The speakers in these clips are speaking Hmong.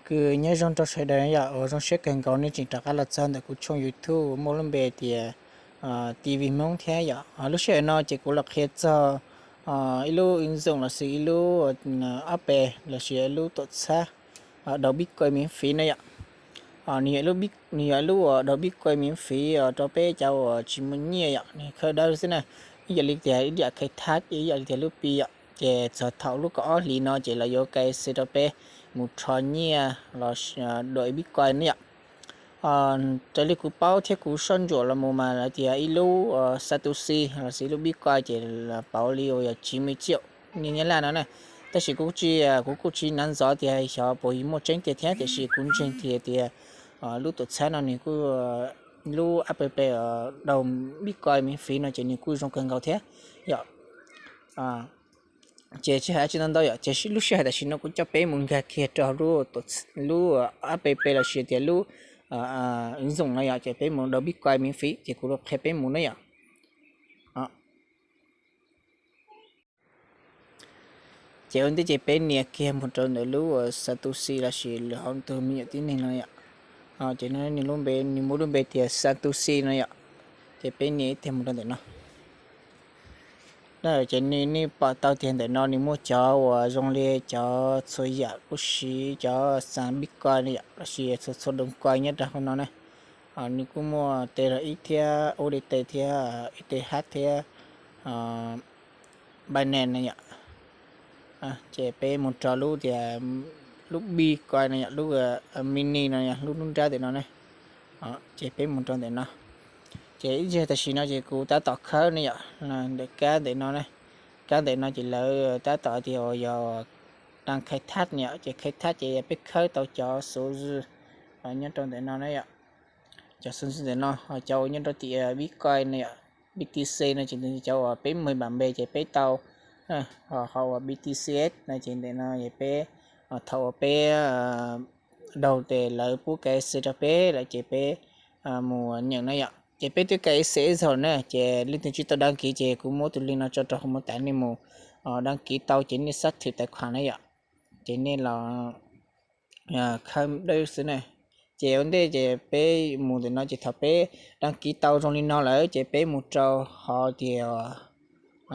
Kws nyob zoo rau sawv daws yom, uas zoo siab kawg nkaus nej tseem rov qab los txog ntawm kuv tshooj YouTube muaj lub npe tias TV Hmoob thiab yom. Lub sij hawm no ces kuv los qhia txog ib lub ứng dụng lossis ib lub app lossis ib lub tuam txhab đầu Bitcoin miễn phí no yom. Nws yog ib lub uas đầu Bitcoin miễn phí rau peb cov uas tsis muaj nyiaj yom, nws khawb dawb xwb na. Ib yam li tias ib yam khai thác, ib yam li tias lub Pi yom, ces txog thaum lub kaum ob hlis no ces lawv yuav KYC rau peb mus rho nyiaj los đổi Bitcoin ne yom. Raws li kuv paub thiab kuv soj ntsuam los mus mas lawv tias ib lub Satoshi lossis ib lub Bitcoin ces pauv li uas yog chín mươi triệu nyiaj Nyab Laj no na. Tab sis kuv kuj tsis hnav ntxov tias xyov puas muaj tseeb tiag thiab, tiam sis kuv ntseeg tias tias lub tuam txhab no nws kuj, lub app đầu Bitcoin miễn phí no ces nws kuj zoo kawg nkaus thiab yom. Ces tsis hais tsis ntau ntau yom, ces lub sij hawm tam sim no kuv coj peb mus nkag kiag rau lub app lossis tias lub ứng dụng no yom, ces peb mus đầu Bitcoin miễn phí ces kuv los qhia peb mus na yom. Ces ua ntej ces peb nias kiag mus rau ntawm lub Satoshi lossis lwm hauv tus me nyuam tib neeg no yom. Ces nws lub npe, nws muaj lub npe tias Satoshi no yom. Ces peb nias ib teg mus rau ntawm no. Ces nej pom tau tias ntawm no nws muaj cov uas zoo li cov txhua yam kuj siv cov xas Bitcoin no yom, lossis txhua txhua đồng coin nyob rau hauv no na. Nws kuj muaj T R X thiab U S D T thiab E T H thiab Binance no yom. Ces peb mus rau lub tias lub Bitcoin no yom, lub mini no yom, lub nruab nrab ntawm no ne. Ces peb mus rau ntawm no. Ces ib zaug tam sim no ces kuv tab tom khawb ne yom, ntawm kab ntawm no ne. Kab ntawm no ces lawv tab tom tias uas yog đang khai thác ne yom, ces khai thác ces peb khawb tau cov số dư nyob rau ntawm no ne yom. Cov số dư ntawm no, cov uas nyob rau tim Bitcoin no yom, B T C no ces cov uas peb mười bản mbe ces peb tau, ho uas B T C S no ces ntawm no es peb, thaum uas peb đầu tes lawv pub KYC rau peb lawm ces peb mus nhận no yom. Ces peb twb KYC zaug na, ces leej twg tsis tau đăng ký ces kuv muab tus link no tso rau hauv mô tả, nej mus đăng ký tau ces nej xác thực tài khoản na yom. Ces nej los khawb dawb xwb na. Ces ua ntej ces peb mus ntawm no ces thaum peb đăng ký tau zoo li no lawm ces peb mus rau qhov tias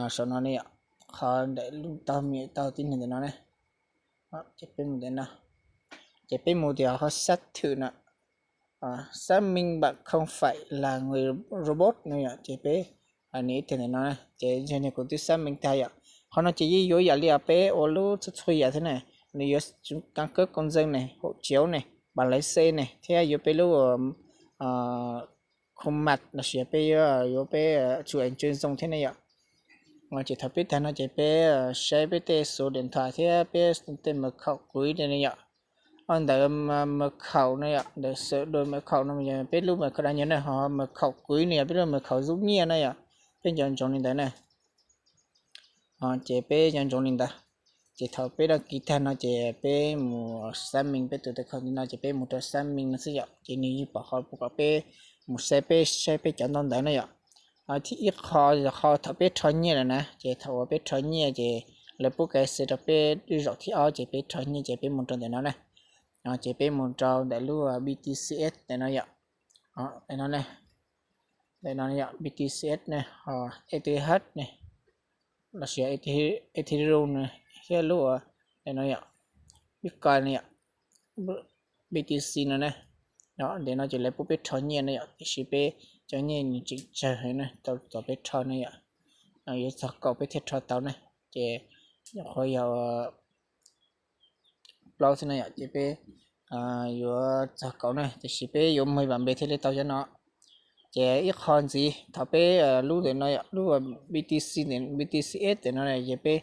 saum no ne yom, qhov ntawm lub tau me nyuam tau tib neeg ntawm no ne. Ces peb mus tias qhov xác thực no, xác minh bạn không phải là người robot no yom, ces peb nias ib teg ntawm no na, ces yog kuv twb xác minh tag yom. Qhov no ces yeej yuav yam li peb ua lub txhua txhua yam thiab na, nws yuav căn cước công dân ne, hộ chiếu ne, bằng lái xe ne, thiab yuav peb lub khuam maj lossis peb yuav, yuav peb chủ quyền chuyên dùng thiab ne yom. Ces thaum peb tag no ces peb saib peb tej số điện thoại thiab peb tej mật khẩu quỹ ne yom. Ntawm mật khẩu no yom, ntawm sửa đổi mật khẩu no yog peb lub mật khẩu đăng nhập na, ho mật khẩu quỹ no yog peb lub mật khẩu zub nyiaj na yom. Peb nco ntsoov li ntawd na. Ces peb nco ntsoov li ntawd. Ces thaum peb đăng ký tag no ces peb mus xác minh peb tus tài khoản no ces peb mus rau xác minh no xwb yom, ces nws yeej pom qhov kom peb mus saib peb, saib peb cov ntau ntawv na yom. Thiab ib qho, qho thaum peb rho nyiaj lawm na, ces thaum uas peb rho nyiaj ces lawv pub KYC rau peb zaum thib ob ces peb rho nyiaj ces peb mus rau ntawm no na. Ces peb mus rau ntawm lub B T C S ntawm no yom. Ntawm no ne, ntawm no yom, B T C S ne, ho E T H ne, lossis Ethereum ne, thiab lub ntawm no yom, Bitcoin ne yom, B T C no ne. Ntawm no ces lawv pub peb rho nyiaj ne yom, tiam sis peb cov nyiaj nws tseem tsawg heev na, tau tom peb rho ne yom. Yuav txog kaum peb thiaj rho tau ne. Ces nyuam qhuav yog plaub xwb no yom, ces peb yuav txog kaum na, tiam sis peb yuav mười bản mbe thiaj li tau cov no. Ces ib qho ntxiv thaum peb lub ntawm no yom, lub B T C, B T C S ntawm no ces peb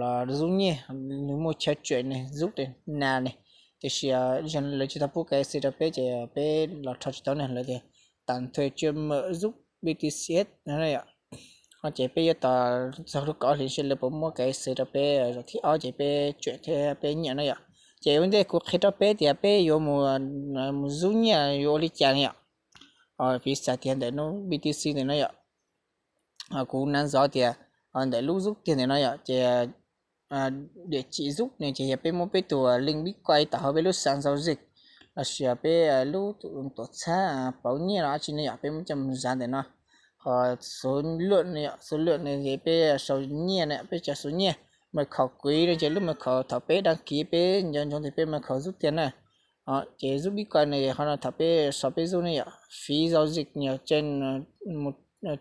los zub nyiaj, nws muaj chaw chuyển ne, rút ne, nas ne, tiam sis lawv tsis tau pub KYC rau peb ces peb los rho tsis tau ne, lawv tias tạm thời chưa mở rút B T C S no yom. Ces peb yuav tos txog lub kaum ob hlis seb lawv puas muab KYC rau peb zaum thib ob ces peb chuyển thiab peb nyiam no yom. Ces ua ntej kuv qhia rau peb tias peb yuav mus, mus zub nyiaj yuav ua li cas ne yom. Piv xam tias ntawm lub B T C ntawm no yom, kuv hnav ntxov tias ntawm lub zub tiag ntawm no yom, ces địa chỉ zub no ces yog peb muab peb tus link Bitcoin tawm hauv peb lub xav zau zis lossis peb lub tuam txhab pauv nyiaj los dab tsi ne yom, peb muab coj mus zam ntawm no. Ho số lượng no yom, số lượng no ces peb sau nyiaj no, peb tsa số nyiaj. Mật khẩu quỹ no ces lub mật khẩu thaum peb đăng ký peb nco ntsoov tias peb mật khẩu zub tiag na. Ces zub Bitcoin no ho no thaum peb sau peb zub ne yom, phí giao dịch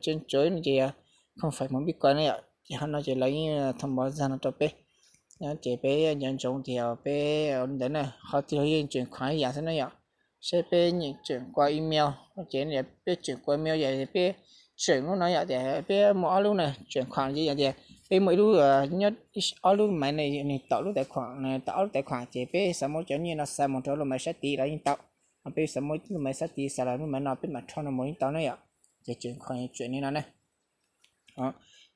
trên chuỗi no ces không phải một Bitcoin ne yom, ces ho no ces lawv yeej thông báo zaj no rau peb. Ces peb nco ntsoov tias peb ntawd na, qhov twg los yeej chuyển khoản ib yam xwb na yom. Seb peb nyeem chuyển qua email, ces peb chuyển qua email yom, peb chuyển lub no yom, tias peb muaj ob lub na, chuyển khoản ces yog tias peb muaj ib lub, nyob ob lub maiv ne, nws tawm lub tài khoản, tawm ob lub tài khoản ces peb xav muab cov nyiaj no xa mus rau lub maiv sab tid los yeej tau. Ho peb xav muab lub maiv sab tid xa los lub maiv no peb mam rho no mus yeej tau ne yom. Ces chuyển khoản, chuyển li no ne.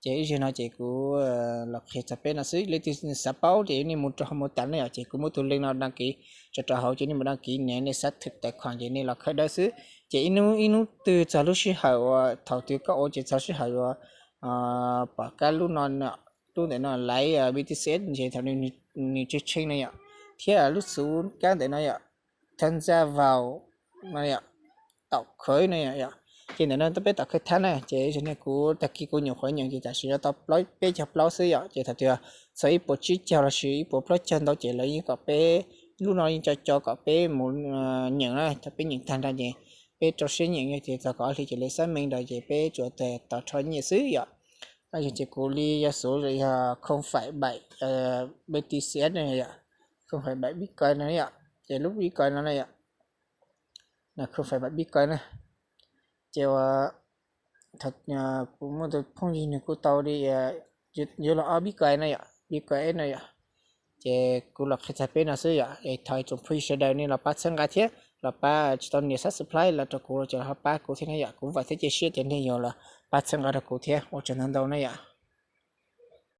Ces ib zaug no ces kuv los qhia txog peb no xwb, leej twg xav paub ces nej mus rau hauv mô tả ne yom, ces kuv muab tus link no đăng ký tso rau hauv ces nej mus đăng ký, nej xác thực tài khoản ces nej los khawb dawb xwb. Ces ib hnub ib hnub twg txog lub sij hawm uas thaum twg koj ua ces txog sij hawm uas pom kab lub no, lub ntawm no laiv B T C S ces thaum nws tseg tsheej no yom, thiab lub xuv kab ntawm no yom, tham gia vào no yom, tạo khởi no yom. Ces ntawm no peb tạo khởi thab na, ces ib zaug no kuv tag kis kuv nyuam qhuav nyeem ces tam sim no tau peb caug plaub xwb yom, ces thaum twg txog ib puas tsib caug lossis ib puas plaub caug ntau ces lawv yeej kom peb, lub no yeej co co kom peb mus nyeem na, thaum peb nyeem tag nrho ces peb rau siab nyeem, yog tias txog kaum ob hlis ces lawv xác minh nrad ces peb tsuas tos rho nyiaj xwb yom. Ces kuv li yog xuv yog không phẩy bảy B T C S no yom, không phẩy bảy Bitcoin no yom, ces lub Bitcoin no na yom, không phẩy bảy Bitcoin na. Ces kuv muaj tus phooj ywg nws kuj tau li yuav luag ob Bitcoin na yom, Bitcoin S no yom. Ces kuv los qhia txog peb no xwb yom, es thov ib tsoom phooj ywg sawv daws nej los pab txhawb nqa thiab los pab, tsis tau nias subscribe los rau kuv los ces los pab kuv thiab na yom, kuv vam thiab cia siab tias nej yuav los pab txhawb nqa rau kuv thiab, ua tsaug ntau ntau na yom.